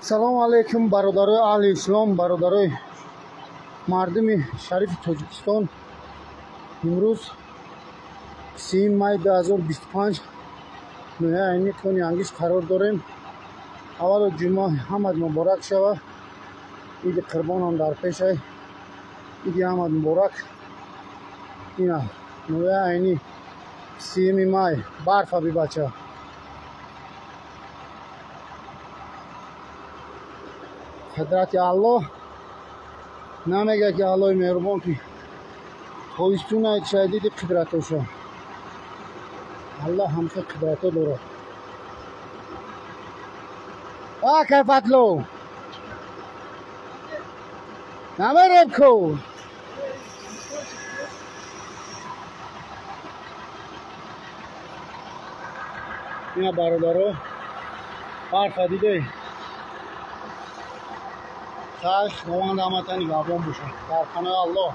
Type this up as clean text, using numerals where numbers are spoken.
Салому алейкум, бародарои аҳли ислом, бародарои мардуми шарифи Тоҷикистон. Имрӯз 30 май 2025 ноҳияи Айнӣ Кони Ангиш қарор дорем. Аввало ҷумъа ҳамад муборак шава. Иди Қурбонам дар пешай. Иди ҳамад муборак. Ина ноҳияи Айнӣ 30 май барфа бибача. Қудрати Аллоҳ намега ки Аллоҳи меҳрубон ки тобистона чай диди қудратоша. Аллоҳ ҳамхел қудрато дорад. А кайфатло намерем ку. Ина бародаро барфа диде. Хаш худованд ҳаматани гапон бошад. Дар паноҳи Аллоҳ.